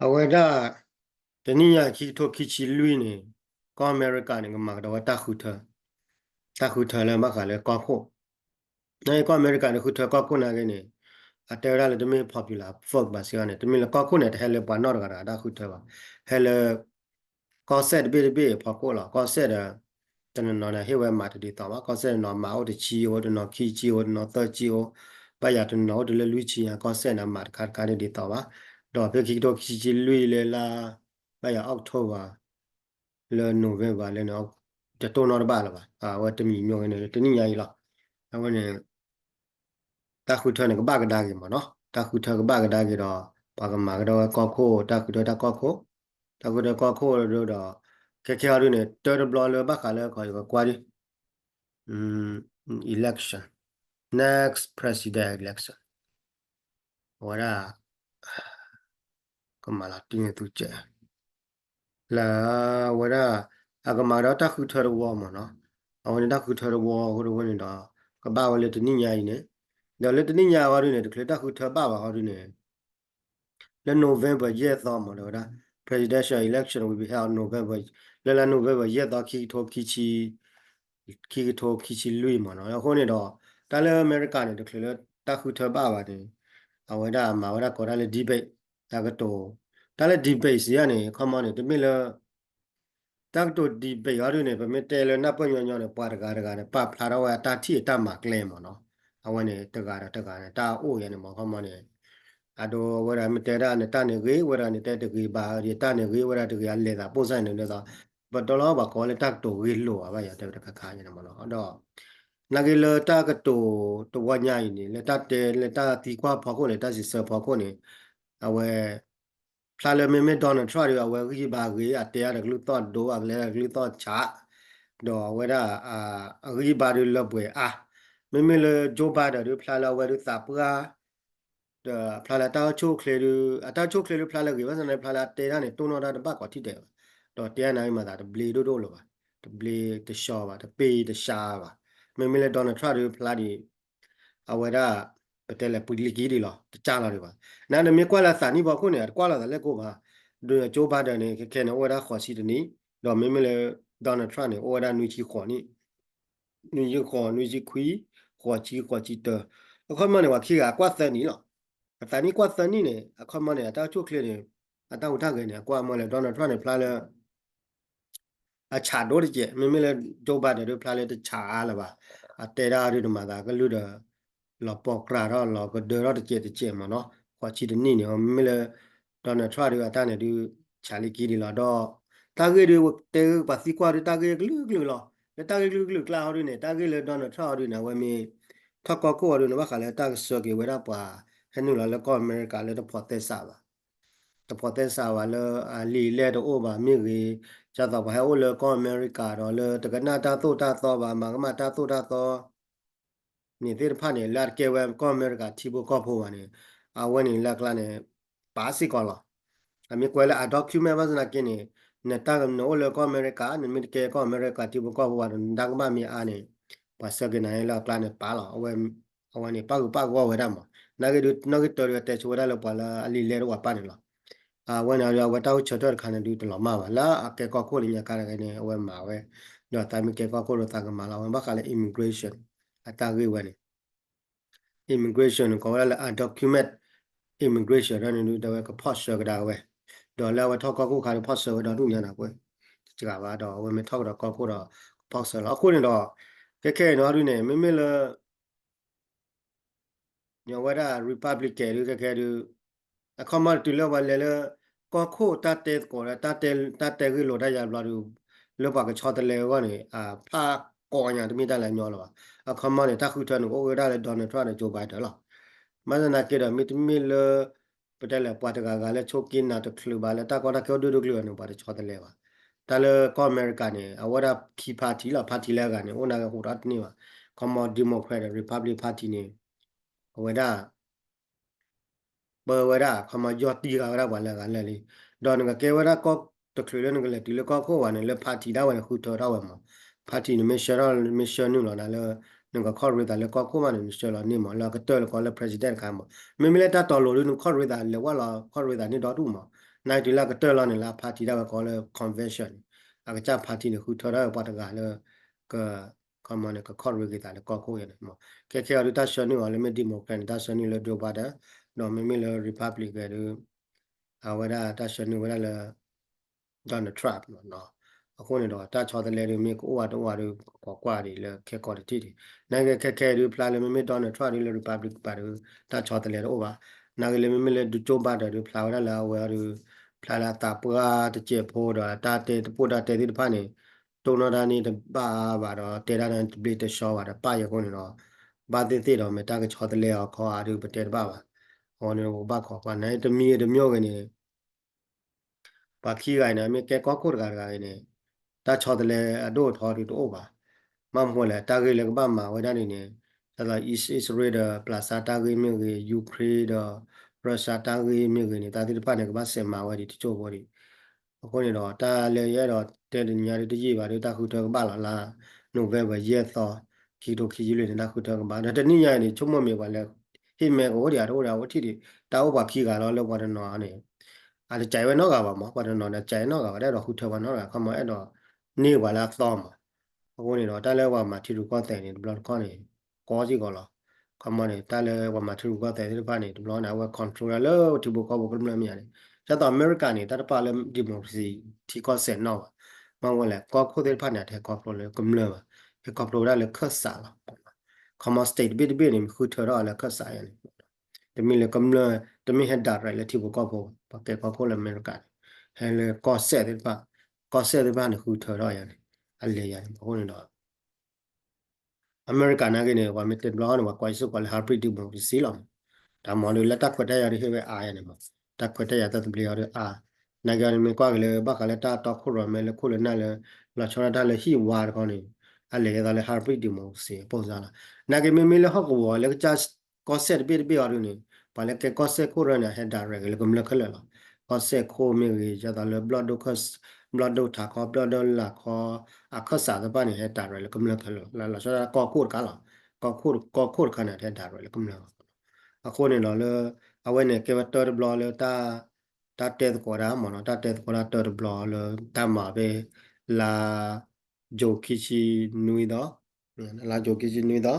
အဝဲဒၣ် တနံၣ်ညါခံကထိခံဆံလွံၢ်န့ၣ် ကီၢ်အမဲရကၤန့ၣ် ကမၤကဒီးဝဲတၢ်ဃုထၢ, တၢ်ဃုထၢလၢဘၣ်ဃးလၢကီၢ်ခိၣ်, နကီၢ်အမဲရကၤန့ၣ် ဃုထၢကီၢ်ခိၣ်နာ်က့န့ၣ် အတဲဝဲဒၣ်လၢတမ့ၢ် popular vote ဘၣ်စ့ၢ်ကီးန့ၣ် တမ့ၢ်လၢကီၢ်ခိၣ်န့ၣ် တဟဲလၢပှၤနီၢ်တဂၤတဂၤတၢ်ဃုထၢဘၣ်, ဟဲလၢ ကီၢ်စဲၣ်တဘ့ၣ်တဘ့ၣ်အဖီခိၣ်လီၤ. ကီၢ်စဲၣ်ဒီး တနီၤနီၤန့ၣ် ဟ့ၣ်ဝဲမၤတဒ်သိးဘၣ်, ကီၢ်စဲၣ်တနီၤမၤအိၣ်တဆံအိၣ်, တနီၤခံဆံအိၣ်, တနီၤသၢဆံအိၣ်, ဘၣ်ယၤတနီၤအိၣ်တုၤလၢလွံၢ်ဆံညါ, ကီၢ်စဲၣ်န့ၣ် မၤတခါတခါန့ၣ်ဒ်သိးဘၣ်. ဒီးဖဲခံကထိခံဆံလွံၢ်လၢလါ ဘၣ်ယၤ October လၢ November လၢန့ၣ် တတိၢ်နီၣ်တဘၣ်လၢၤဘၣ်. အဝဲတမံၤမ့ၢ်ဝဲန့ၣ် တနံၣ်ညါအံၤလီၤ. အဝဲန့ၣ် တၢ်ဃုထၢန့ၣ် ကဘၣ်ကဒါက့ၤမ့ၢ်နီၤ, တၢ်ဃုထၢကဘၣ်ကဒါက့ၤဒီး ပှၤကမၤကဒီးဝဲကီၢ်ခိၣ်, တၢ်ဃုထၢတၢ်ကီၢ်ခိၣ်, တၢ်ဃုထၢကီၢ်ခိၣ်ဒီး ခဲခဲအံၤဒုန့ၣ် တၢတဘျီလၢဘၣ်ဃးလၢခီယကကွၢ်ဒ် election, next president election အဝဲဒၣ် ကမၤလီၤတံၢ်န့ၢ်သူစဲး လၢအဝဲဒၣ် အကမၤဒီးတၢ်ဃုထၢတဝီမ့ၢ်နီၤ, အဝဲန့ၣ်တၢ်ဃုထၢတဝီအဃိတဝဲန့ၣ်ဒီး ကဘၣ်ဝဲလၢတနံၣ်ညါအံၤန့ၣ်, ဒီးလၢတနံၣ်ညါအံၤဒုန့ၣ် တချုးတၢ်ဃုထၢဘၣ်ဘၣ်အဃိဒုန့ၣ် လၢ November ယဲၢ်သီမ့ၢ်ဒီးဝဲဒၣ် presidential election will be held November လၢလါ November ယဲၢ်သီ ခံကထိခံဆံ ခံကထိခံဆံလွံၢ်မ့ၢ်နီၤ. အဃိန့ၣ်ဒီး တၢ်လၢအမဲရကၤန့ၣ် တချုးလၢတၢ်ဃုထၢဘၣ်ဘၣ်န့ၣ် အဝဲဒၣ်မၤဝဲဒၣ်ကိးဒၣ်လၢ debate တၢ်ကတိၤ, တၢ်လၢ debate စံးယါန့ၣ် ခီမီန့ၣ် တမ့ၢ်လၢ တၢ်ကတိၤ debate အီၤဒုန့ၣ် ပမ့ၢ်တဲလၢနၢ်ပၢၢ်ညီညီန့ၣ် ပှၤတဂၤတဂၤန့ၣ် ပာ်ဖျါထီၣ်ဝဲအတၢ်ထံၣ်အတၢ်မၤကျဲမ့ၢ်နီၤ. အဝဲန့ၣ် တဂၤဒီးတဂၤန့ၣ် တၢ်အိၣ်ယါန့ၣ်မ့ၢ် ခီမီန့ၣ် အဒိ အဝဲဒၣ်မ့ၢ်တဲဒၣ်နတၢ်န့ၣ်ဂ့ၤ, ဝဲဒၣ်နတဲတဂ့ၤဘၣ်, ယတၢ်န့ၣ်ဂ့ၤ, ဝဲဒၣ်တဂ့ၤ အလဲၤသးပိၢ်စၢ်န့ၣ်ဒ်သိး ပတီၢ်လီၤဘၣ်ကိးလၢတၢ်ကတိၤဂ့ၢ်လိာ်ဘၣ် ဘၣ်ယၤတဲဝဲတခါခါန့ၣ်မ့ၢ်နီၤ. ဒီး နာ်က့လၢတၢ်ကတိၤတဝီညါအံၤန့ၣ် လၢတၢ်တဲ လၢတၢ်သံကွၢ်ဖီခိၣ်န့ၣ် တၢ်စံးဆၢဖီခိၣ်န့ၣ် အဝဲ ဖျါလၢမ့မ့ၢ် Donald Trump ဒီး အဝဲဂံၢ်ဘါဂ့ၤ အတဲအါဒီးကလုၢ်သီၣ်ဒိ အကလဲၤဒီးကလုၢ်သီၣ်ဆး ဒီးအဝဲဒၣ် အဂံၢ်ဘါဒီးလၢပှဲၤအါ, မ့မ့ၢ်လၢ Joe Biden ဒီး ဖျါလၢအဝဲဒုးသးပှၢ် ဒီးဖျါလၢအတၢ်အိၣ်ဆူၣ်အိၣ်ချ့ဒီး အတၢ်အိၣ်ဆူၣ်အိၣ်ချ့ဒီးဖျါလၢဂ့ၤ ဘၣ်ဆၣ်န့ၣ် ဖျါလၢအတဲတၢ်န့ၣ် တိၢ်နီၣ်တၢ်တဘၣ်ကိးထံၣ်ဒဲးဘၣ်, ဒီးတဲအါန့ၣ်မၤသးတဘျ့ဒိၣ်ဒိၣ်လၢၤဘၣ်, တဘျ့တဆှီဘၣ်, တပ့ၢ်တဆှါဘၣ်, မ့မ့ၢ်လၢ Donald Trump ဒီးဖျါဒီး အဝဲဒၣ် ပတဲလဲၣ် ပှံၤလံကံဒ်လီၤ တကၢ်လီၤဒံးဘၣ်. နမ့ၢ်ကွၢ်လၢအသးနံၣ်ဖီခိၣ်န့ၣ် အတကွၢ်လီၤသးလဲၣ်ကိၢ်ဘၣ်. ဒီး Joe Biden န့ၣ် ခဲခဲန့ၣ် အိၣ်ဝဲဒၣ်ဃိးဆံတနံၣ်, ဒီးမ့မ့ၢ်လၢ Donald Trump န့ၣ် အိၣ်ဝဲဒၣ်နွံဆံဃိးနံၣ်, နွံဆံဃိး, နွံဆံခွံ, ဃိးဆံ, ဃိးဆံတၢ, အခီပညီန့ၣ် ပှၤခံဂၤအကွၢ်သၢနံၣ်လီၤ. အသးနံၣ်ကွၢ်သၢနံၣ်န့ၣ် အခီပညီန့ၣ် အတၢ်အိၣ်ဆူၣ်အိၣ်ချ့န့ၣ် အတၢ်ဟူးတၢ်ဂဲၤန့ၣ် အကွၢ်မီၢ်လၢ Donald Trump န့ၣ် ဖျါလၢ အဆးဒိၣ်တကဲး, မ့မ့ၢ်လၢ Joe Biden ဒီးဖျါလၢတဆးအါလၢၤဘၣ်. အတဲဒၣ်ဒုးတမၤသးကလုၢ်ဒီး လီၤပှီၢ်ကြၢးထီၣ် လီၤကဒၢထီၣ်တကဲးတကဲးမ့ၢ်နီၤ, ဃိးဆံတနံၣ်န့ၣ် မ့မ့ၢ်လၢ Donald Trump ဒီးအတၢ်န့ၣ်ဒုး ဆးလံကံဒ်လီၤ. ဒီး တၢ်ဂ့ၢ်ဒုး တဲပှၤသံကွၢ်ဒုး တၢ်ဂ့ၢ်ကလုာ်ကလုာ်လီၤ. လၢတၢ်ဂ့ၢ်ကလုာ်ကလုာ်ကျါဟီဒုးန့ၣ် တၢ်ဂ့ၢ်လၢ Donald Trump ဟီဒုးန့ၣ် အဝဲမ့ၢ် ထီၣ်ကီၢ်ခိၣ်အီၤဒုးန့ၣ် ဘၣ်ဃးလၢတၢ်ကဆှၢက့ၤဝဲဒၣ်ပှၤ ဟဲနုာ်လီၤလၢကီၢ်အမဲရကၤလၢတဖိးသဲစးဘၣ် တဖိးသဲစးဘၣ်လၢအလံာ်လဲၢ်တအိၣ်ဘၣ်မ့ၢ်ဂ့ၤ, ဒ်သိးပှၤဟဲအိၣ်လၢကီၢ်အမဲရကၤဒီးလၢတကနၣ်တၢ်သိၣ်တၢ်သီဘၣ်, မၤကမၣ်တၢ်သိၣ်တၢ်သီ န့ၣ်သ့ၣ်တဖၣ်န့ၣ် လၢအတကဲဝဲကီၢ်အမဲရကၤထံဖိကီၢ်ဖိဘၣ်န့ၣ်, အဝဲန့ၣ်လၢအကျါန့ၣ် ပာ်စ့ၢ်ကီးလီၤ. အမ့ၢ်ကွဲးလၢအ document ဘၣ်ဆၣ်သနာ်က့န့ၣ်, နတၢ်နအိၣ်လၢကီၢ်အမဲရကၤ, နမ့ၢ်တကဲကီၢ်အမဲရကၤထံဖိကီၢ်ဖိဘၣ်ဒီး နတၢ်ကမၣ်မ့ၢ်အါန့ၣ်, ပှၤဆှၢက့ၤနၤလၢအကျါန့ၣ်ပာ်လီၤ. အဝဲန့ၣ် ပၣ်ဂုၤပၣ်ဂီၢ်ဝဲဒၣ်မး, နာ်က့ဒုး နီၣ်ဂံၢ်တၢဒုးအတဲဆိဝဲဒၣ်လၢပှၤလၢအလံာ်လဲၢ်တအိၣ်ဘၣ်ပၢ်န့ၣ်လီၤ. အဝဲန့ၣ်ဒီး အဝဲတၢ်အိၣ်ဆၢထၢၣ်တခါန့ၣ်ဒုးတလီၤမၢ်ဘၣ်, လၢအကဲကီၢ်ခိၣ်လၢညါခါတခါန့ၣ် အဝဲမၤဝဲ, ဒီးသးမ့ၢ်ကဲကီၢ်ခိၣ်ဒီးသးကမၤလီၤဝဲ ဘၣ်ဃးလၢ immigration အတၢ်ဂ့ၢ်ဝဲန့ၣ် immigration န့ၣ် ကိးဝဲဒၣ်လၢ undocumented immigration ဒ်န့ၣ်ဒုး အဝဲကဖီၣ်ဆှၢကဒါဝဲ, ဒီးလၢအဝဲထီၣ်ကီၢ်ခိၣ်ခါဒီးဖီၣ်ဆှၢဝဲဒီဒူၣ်ညါန့ၣ်ကွဲး, တစှၤဘၣ်ဒီး အဝဲမ့ၢ်ထီၣ်ကဒီးကီၢ်ခိၣ်ဒီး ကဖီၣ်ဆှၢလီၤ. အဃိန့ၣ်ဒီး ခဲခဲအံၤန့ၣ်ဒ်န့ၣ် မ့မ့ၢ်လၢ ညီဝဲဒၣ် Republican ဒုး ခဲခဲဒုး အခီမီတုၤလၢပှၤလဲၤလၢ ကီၢ်ခိၣ်တၢ်တဲသကိးဒီး တၢ်တဲဂ့ၢ်လိာ်တၢ်ယါဘျီဒုး လၢပှၤကဆီတလဲအဂီၢ်န့ၣ် အဖျါကိးညါတမ့ၢ်တၢ်လၢအညီလၢၤဘၣ်. အခီမီန့ၣ် တၢ်ဃုထၢန့ၣ် ကအိၣ်ကဒါလၢ Donald Trump ဒီး Joe Biden လီၤ. ဘၣ်ဆၣ်သနာ်က့ဒီး မ့တမ့ၢ်လၢ ပတဲလဲၣ်ပှၤတဂၤဂၤလၢဆိးက့နၤတချုးဘၣ် လၢတၢ်ကီတၢ်ခဲအိၣ်ဒိၣ်ဒိၣ်ကျုာ်အီၤန့ၣ် ပှၤတဆီတလဲဘၣ်. တၢ်လၢကီၢ်အမဲရကၤန့ၣ် အဝဲဒၣ်ခံ party လီၤ. Party လၢအဂၤန့ၣ် အိၣ်နာ်က့ဟူးထီၣ်တန့ၢ်ဘၣ်. အခီမီ Democrat ဒီး Republican party န့ၣ် အဝဲဒၣ် ပၢဝဲဒၣ် အခီမီ ယီၢ်တံၢ်ဃာ်ဝဲဒၣ်ပှၤလၢအဂၤလၢာ်လံ. ဒီးနကကဲဝဲဒၣ်ကီၢ်တချုးလၢနကလဲၤတုၤလၢကီၢ်ခိၣ်ဘၣ်န့ၣ် လၢ party ဒၣ်ဝဲန့ၣ် ဃုထၢထီၣ်ဝဲမး. party န့ၣ်မ့ၢ်ဆှၢထီၣ် မ့ၢ်ဆှၢနုာ်လီၤနၤလၢ နကခီၣ်ရ့သးလၢကီၢ်ခိၣ်မးန့ၣ် နဆှၢလီၤန့ၢ်မး လၢအကတၢၢ်လၢကီးလၢ president တခါမး. မ့မ့ၢ်လၢတၢ်တီၤလိၤဒုး နခီၣ်ရ့သးလဲၤဝဲလီၤ ခီၣ်ရ့သးန့ၢ်ဒီဒူၣ်မး. နံၣ်တုၤလၢကတၢၢ်လီၤန့ၣ် လၢအ party ဒၣ်ဝဲကိးလၢ convention န့ၣ် အကစၢ် party န့ၣ် ဃုထၢထီၣ်ဝဲပှၤတဂၤလၢ က ခီမီန့ၣ် ကခီၣ်ရ့ၣ်က့ၤသးလၢကီၢ်ခိၣ်ယဲန့ၣ်မး. ခဲခဲအံၤဒုး တၢ်ဆှၢနုာ်အီၤလၢမ့ၢ် Democrat န့ၣ် တၢ်ဆှၢနုာ်လၢ Joe Biden ဒီးမ့မ့ၢ်လၢ Republican ဒုး အဝဲဒၣ်တၢ်ဆှၢနုာ်ဝဲဒၣ်လၢ Donald Trump မးနီၤ. အဃိန့ၣ်ဒီး တၢ်ဆီတလဲဒုး မ့ၢ်ကအိၣ်ဝဲတအိၣ်ဝဲဒုး ကကွၢ်ကွၢ်ဒံးလၢခဲကိာ်တထံၣ်ဒံး. နာ်က့ခဲခဲဒုး ဖျါလၢမ့မ့ၢ် Donald Trump ဒုးလၢ Republican ဘၣ်ဒုး တၢ်ဆီတလဲတအိၣ်ဘၣ်. နာ်က့လၢမ့မ့ၢ်လၢ Joe Biden ဒုး ဖျါဝဲဒၣ်လၢအဝဲဒုး ဖျါလၢအသးပှၢ်တစဲးဖိဒီး တၢ်တဲတပိၢ်တၢ်တဲသ့ၣ်တဖၣ်န့ၣ် တိၢ်နီၣ်တၢ်န့ၣ်တဘၣ်ဘၣ်ဒီး တဲဒၣ်န့ၣ်တဘျ့တဆှီဘၣ်ဒီး ပၣ်ယဲအဃိန့ၣ်ဒီး ဘၣ်သ့ၣ်သ့ၣ်ဒီး မ့ၢ်တၢ်ကဆီတလဲအီၤခီအါဒုး ပတဲတဘၣ်ဘၣ်. အဃိန့ၣ် ပကဘၣ်ခိးကွၢ်န့ၣ် တမံၤတမံၤဂ့ၤန့ၣ် ပှၤခံဂၤအံၤန့ၣ် မ့ၢ်ကဲကီၢ်ခိၣ်တဂၤတဂၤအံၤန့ၣ် တၢ်ဆီတလဲအဒိၣ်အထီဒုးတအိၣ်ဘၣ်. ဘၣ်မနုၤလဲၣ် တၢ်ဂ့ၢ်လၢကဘၣ်မၤဝဲဒၣ်န့ၣ်န့ၣ် ဒ်သိး Is- Israel ဒီး Plaza တၢ်ဂ့ၢ်မ့ၢ်ဂ့ၤ Ukraine ဒီး Russia တၢ်ဂ့ၢ်မ့ၢ်ဂ့ၤန့ၣ် တၢ်သ့ၣ်တဖၣ်န့ၣ် ကဘၣ်စဲးမၤဝဲဒံးတစိၢ်ဖိဒံး. အဃိန့ၣ်ဒီး တၢ်လၢယအဲၣ်ဒိးတဲတနံၤညါဒုးတယံာ်ဘၣ်ဒီး တၢ်ဃုထၢကဘၣ်လီၤလၢ November ယဲၢ်သီ ခံကထိခံဆံလွံၢ်န့ၣ် တၢ်ဃုထၢကဘၣ် ဒီးတနံၣ်ညါအံၤန့ၣ် ဆိကမိၣ်မ့ၢ်ပှၤလၢ ဟ့ၣ်မဲကအိၣ်ဒံး အတအိၣ်ဒီးအဝဲထံၣ်ဒံး တၢ်အိၣ်ပှၤခံဂၤလီၤလၢပှၤတနီၤန့ၣ် အတကးဝဲနီတဂၤဘၣ်မး ပှၤတနီၤန့ၣ် ကးဝဲနီတဂၤဘၣ် တအဲၣ်ဒိးဃုထၢပှၤနီတဂၤ ခီမီအဲၣ်ဒိးန့ၢ်ပှၤလၢအသီမး. အဃိန့ၣ်ဒီး တၢ်လၢပှၤမၤထံရူၢ်ကီၢ်သဲးန့ၣ် တဘျီတခီၣ်န့ၣ် ကီစ့ၢ်ကီးလီၤ. ခီမီန့ၣ် တၢ်လၢပှၤမၤထံရူၢ်ကီၢ်သဲးသ့ၣ်တဖၣ်န့ၣ် တဘျီန့ၣ် အဝဲ control ဒၣ်လၢထံဖိကီၢ်ဖိကမျၢၢ်မ့ၢ်ဧါန့ၣ် ဒ်သိးအမဲရကၤန့ၣ် တၢ်တပာ်လၢ democracy ထံကီၢ်စဲးနီၣ်ဘၣ်. မ့ၢ်ဝဲလဲၣ် ကီၢ်ခိၣ်သ့ၣ်တဖၣ်န့ၣ် အတဟဲခီဖျိလၢကမျၢၢ်ဘၣ်, ဟဲခီဖျိဝဲဒၣ်လၢခၢၣ်စးလီၤ. ခီမီ state တဘ့ၣ်တဘ့ၣ်န့ၣ် မ့ၢ်ဃုထၢထီၣ်လၢခၢၣ်စးယါန့ၣ် တမ့ၢ်လၢကမျၢၢ် တမ့ၢ်ဟဲ direct လၢထံဖိကီၢ်ဖိ ပှၤကဲကီၢ်ခိၣ်လၢအမဲရကၤန့ၣ် ဟဲလၢကီၢ်စဲၣ်သ့ၣ်တဖၣ်, ကီၢ်စဲၣ်သ့ၣ်တဖၣ်န့ၣ် ဃုထၢထီၣ်ယါန့ၣ် အလဲၤယါန့ၣ် အဃိန့ၣ်ဒီး အမဲရကၤနာ်က့န့ၣ် ပှၤမ့ၢ်တဲတဘျီန့ၣ် ပှၤကွၢ်စ့ၢ်ကီးလၢ hybrid democracy လီၤ. တၢ်မၤဒုးလၢတၢ်ခွဲးတၢ်ယာ်ဒုးဟ့ၣ်ဝဲအါယါန့ၣ်မး, တၢ်ခွဲးတၢ်ယာ်တၢ်သဘျ့အီၤဒုးအါ. နာ်က့အီၤန့ၣ် မ့ၢ်ကွၢ်က့ၤလၢဘၣ်ဃးလၢတၢ်တီခိၣ်ရိၣ်မဲလၢခိၣ်လၢနၢ်လၢ လီၤဆီဒၣ်တၢ်လၢဟံၣ်ဝါတခီန့ၣ် အလဲၤယဲသိးလၢ hybrid democracy အပိၢ်စါလီၤ. နာ်က့မ့မ့ၢ်လၢဟီၣ်ကဝီၤလၢကစၢ် ကီၢ်စဲၣ်တဘ့ၣ်တဘ့ၣ်အီၤဒုးန့ၣ် ပှၤလၢကဲကီၢ်စဲၣ်ခိၣ်ရၢန့ၣ် အဟဲ direct လၢကမျၢၢ်ခဲလၢာ်လီၤ. ကီၢ်စဲၣ်ခိၣ်မ့ၢ်ဂ့ၤ ယဲသိးလၢ ဘျီၣ်ဒိၣ်ထးခီ ဘျီၣ်ဒိၣ်လၢ်ခီ အခၢၣ်စးသ့ၣ်တဖၣ်န့ၣ် ဟဲ direct လၢကမျၢၢ်ခဲလၢာ်လီၤ. လီၤဆီဒၣ်တၢ်ကီၢ်ခိၣ်တခါလီၤ. ကီၢ်ခိၣ်တခါန့ၣ် ဟဲ direct လၢကမျၢၢ်လီၤ. အဃိန့ၣ်ဒီးလၢ အဝဲန့ၣ်ကဲဝဲတၢတဘျီလၢ တၢ်တဲသကိးတၢ်မ့ၢ်နီၤ တၢ်တဲသကိးတၢ်တၢတဘျီလၢတၢ်မၤဖဲ လါ ယူၤခံဆံနွံသီ, လါယူၤခံဆံနွံသီ,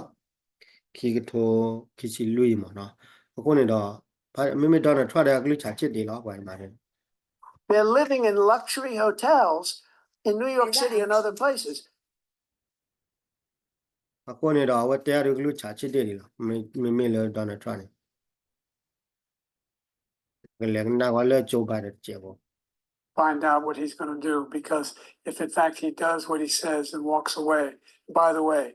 ခံကထိခံဆံလွံၢ်မ့ၢ်နီၤ. အဃိန့ၣ်ဒီး မ့မ့ၢ် Donald Trump ဒီး အကလုၢ်ဆးဆံးဒံးလီၤ ပှၤမၤ They're living in luxury hotels in New York City and other places. အဃိန့ၣ်ဒီး အဝဲတဲအါဒုးကလုၢ်ဆးဆံးဒံးလီၤ. မ့မ့ၢ်လၢ Donald Trump န့ၣ် ကလဲၤကနၣ်ဝဲလၢ Joe Biden တစဲးဖိ find out what he's going to do, because if in fact he does what he says and walks away, by the way,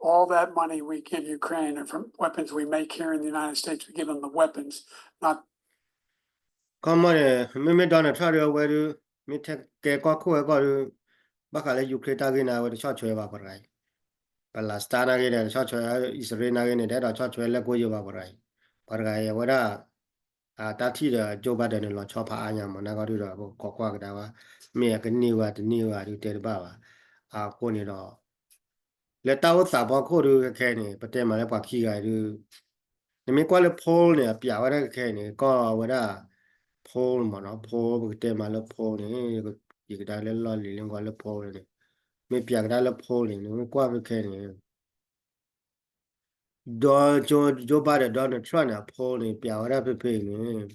all that money we give Ukraine are from weapons we make here in the United States. We give them the weapons, not ခီမီန့ၣ် မ့မ့ၢ် Donald Trump ဒုး အဝဲဒုး မ့ၢ်ထဲကဲကီၢ်ခိၣ်ဝဲကီၢ်ဒုး ဘၣ်ဃးလၢ Ukraine တၢ်ဂ့ၢ်န့ၣ် အဝဲတဆီၣ်ထွဲဘၣ်ပှၤတဂၤအံၤ, Palestine နာ်က့န့ၣ် တဆီၣ်ထွဲ အံၣ်စရ့လးနာ်က့န့ၣ် တအဲၣ်ဒိးဆီၣ်ထွဲလဲၤကိးယိၤဘၣ်ပှၤတဂၤအံၤ, ပှၤတဂၤအံၤ အဝဲဒၣ် တၢ်ထံၣ်ဒီး Joe Biden န့ၣ် လီၤဆီဖးအါညါမ့ၢ် နာ်က့ဒုးဒီး ပကကိးကွၢ်ကဒါဝဲ မ့ၢ်အကန့ၢ်ဝဲတန့ၢ်ဝဲဒုးတဲတဘၣ်ဘၣ်. အဃိန့ၣ်ဒီး လၢတၢ်အိၣ်သးဖီခိၣ်ဒုးခဲခဲန့ၣ် ပတဲမးလၢပှၤခံဂၤအံၤဒုး နမ့ၢ်ကွၢ်လၢ poll န့ၣ် အပျးဝဲဒၣ်ခဲခဲန့ၣ် ကီၢ်ဝဲဒၣ် poll မ့ၢ်နီၤ poll ပကတဲမးလၢ poll န့ၣ် ယကဒါလၢလီၢ်လံၤလၢကွၢ်လၢ poll န့ၣ် မ့ၢ်ပျးကဒါလၢ poll န့ၣ် နမ့ၢ်ကွၢ်ဖဲခဲန့ၣ် ဒီး Joe Biden Donald Trump န့ၣ် အ poll န့ၣ် ပျးဝဲဒၣ်ဖဲဖဲအံၤန့ၣ်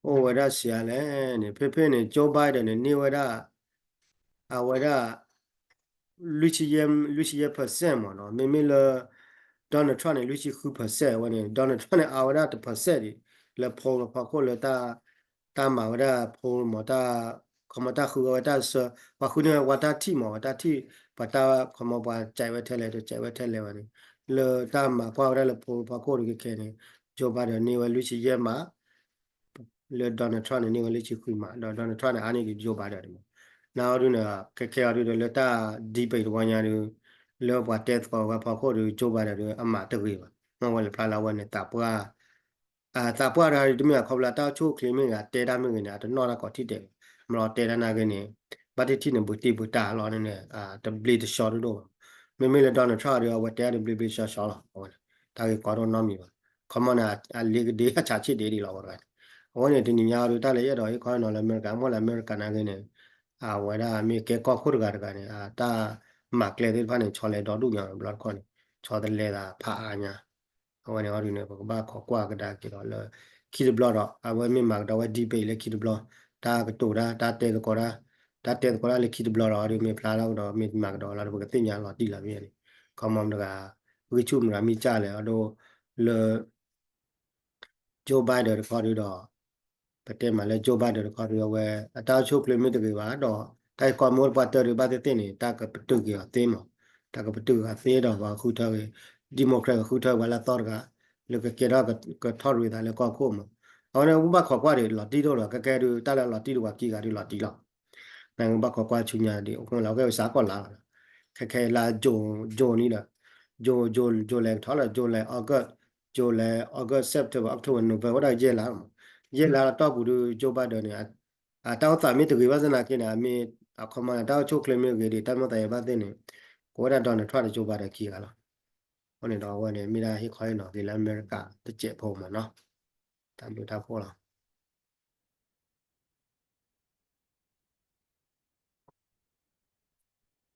အိၣ်ဝဲဒၣ်စံးအါလဲၣ်န့ၣ် ဖဲဖဲန့ၣ် Joe Biden န့ၣ် န့ၢ်ဝဲဒၣ် အဝဲဒၣ် လွံၢ်ဆံယဲၢ် လွံၢ်ဆံယဲၢ် percent မ့ၢ်နီၤ မ့မ့ၢ်လၢ Donald Trump န့ၣ် လွံၢ်ဆံဃု percent ဝဲန့ၣ် Donald Trump န့ၣ် အါဝဲဒၣ်တ percent ဒံး လၢ poll ဖီခိၣ်လၢ တၢ်မၤဝဲဒၣ် poll မ့ၢ်တၢ် ခီမီတၢ်ဃုအဝဲတၢ်ဆၢ ပှၤဃုန့ၢ်ဝဲပှၤတၢ်ထံၣ်မ့ၢ်ဝဲတၢ်ထံၣ် ပှၤတၢ်ခီမီပှၤကဲဝဲထဲလဲၣ်တကဲဝဲထဲလဲၣ်ဝဲန့ၣ် လၢတၢ်မၤကွၢ်ဝဲဒၣ်လၢ poll ဖီခိၣ်ဒုးခဲခဲန့ၣ် Joe Biden န့ၢ်ဝဲလွံၢ်ဆံယဲၢ်မး လၢ Donald Trump န့ၣ် န့ၢ်ဝဲလွံၢ်ဆံဃုမး ဒီး Donald Trump န့ၣ် အါန့ၢ်ဒံး Joe Biden န့ၣ်မး နာ်အီၤဒုးန့ၣ် ခဲခဲအီၤဒုးဒီးလၢတၢ် debate တဝီညါဒုး လၢပှၤတဲသကိးဝဲဖီခိၣ်ဒုး Joe Biden ဒုး အမၤတဂ့ၤဘၣ် မ့ၢ်ဝဲလၢဖျါလၢအဝဲန့ၣ် သးပှၢ် သးပှၢ်တဂၤဒုး တမ့ၢ်အခီဖျိတၢ်အိၣ်ဆူၣ်အိၣ်ချ့မ့ၢ်ဂ့ၤ တဲတၢ်မ့ၢ်ဂ့ၤန့ၣ် အတနီၣ်တၢ်ကိးထံၣ်ဒဲးဘၣ် မ့ၢ်လီၤတဲတၢ်နာ်က့န့ၣ် ဘၣ်တထံၣ်န့ၣ် ဘုးတံၢ်ဘုးတၢ်လီၤန့ၣ် တဘျ့တဆှီတဒိၣ်ဘၣ် မ့မ့ၢ်လၢ Donald Trump ဒုး အဝဲတဲအါဒုးဘျ့ဘျ့ဆှီဆှီလီၤ အဝဲန့ၣ် တၢ်ဂ့ၢ်ကီဒိၣ်နီတမံၤဘၣ် ခီမီန့ၣ် အလ့ကဒ့အဆးဆံးဒံးဒံးလီၤ ပှၤတဂၤန့ၣ် အဝဲန့ၣ်တနံၤညါအံၤဒုး တၢ်လၢယအဲၣ်ဒိးဟ့ၣ်ခီဟ့ၣ်နီၤလၢအမဲရကၤ မ့ၢ်လၢအမဲရကၤနာ်က့န့ၣ် အဝဲဒၣ်မ့ၢ်ကဲကီၢ်ခိၣ်တဂၤတဂၤန့ၣ် အတၢ်မၤကျဲသ့ၣ်တဖၣ်န့ၣ် ဆီလဲၤဒီဒူၣ်ညါဘျီတခီန့ၣ် ဆီတလဲသးဖးအါညါ အဝဲန့ၣ်အီၤဒုးန့ၣ် ပကဘၣ်ခိးကွၢ်ကဒါက့ၤဒီးလၢ ခံတဘျီဒီး အဝဲမ့ၢ်မၤကဒီးဝဲ debate လၢခံတဘျီ တၢ်ကတိၤတၢ် တၢ်တဲသကိးတၢ် တၢ်တဲသကိးတၢ်လၢခံတဘျီဒီး အီၤဒုးမ့ၢ်ဖျါထီၣ်ကဒီး မ့ၢ်မၤကဒီးလီၤဒီး ပကသ့ၣ်ညါလီၤတံၢ်လီၤမ့ၢ်န့ၣ် ခီမီတဂၤ ဂံၢ်ဆူၣ်မတဂၤမံၢ်ကၢ်လဲၣ် အီၤဒိ လၢ Joe Biden တခီဒုးဒီး ပတဲမးလၢ Joe Biden တခီဒုးအဝဲ အတၢ်အိၣ်ဆူၣ်အိၣ်ချ့မ့ၢ်တဂ့ၤဘၣ်ဒီး တၢ်ဟ့ၣ်ခီမ့ၢ်အိၣ်တပှၢ်တၢၢ်ဒုးဘၣ်သ့ၣ်သ့ၣ်န့ၣ် တၢ်ကပတုာ်က့ၤအီၤသ့မး တၢ်ကပတုာ်က့ၤအီၤသ့ဒီးပှၤဃုထၢက့ၤ Democrat ကဃုထၢပှၤလၢအသီတဂၤ လၢကကဲထီၣ်ကထီၣ်ရံးသးလၢကီၢ်ခိၣ်မး အဝဲန့ၣ် ပဘၣ်ခိးကွၢ်ဒံးလီၤတံၢ်ဒိၣ်လီၤ ကဲကဲဒုး တၢ်လၢလီၤတံၢ်ဒုးပှၤခံဂၤဒုးလီၤတံၢ်လီၤ နပဘၣ်ခိးကွၢ်ဆူညါဒံး အိၣ်လီၤကဲဝဲစးကီၢ်လါလီၤ ခဲခဲလါ June June န့ၣ်ဒီး June June July ကထီၣ်လၢ July August July August September October November ဝဲဒၣ်ယဲၢ်လါမး ယဲၢ်လါလီၤတီၢ်ပူၤဒုး Joe Biden န့ၣ် အတၢ်အိၣ်သးမ့ၢ်တဂ့ၤဘၣ်သနာ်က့န့ၣ် အမ့ၢ်အခီမီန့ၣ် တၢ်အိၣ်ဆူၣ်အိၣ်ချ့မ့ၢ်ဂ့ၤဒံး တၢ်မ့ၢ်သးယံၤဘၣ်သ့ၣ်န့ၣ် ကဝဲဒၣ် Donald Trump ဒီး Joe Biden ခံဂၤလီၤ အဃိန့ၣ်ဒီးအဝဲန့ၣ် မ့ၢ်ဒၣ်ဟ့ၣ်ခီဟ့ၣ်နီၤက့ၤလၢအမဲရကၤတစဲးဖိမးနီၤ တၢ်ဘျုးတၢ်ဖှိၣ်လီၤ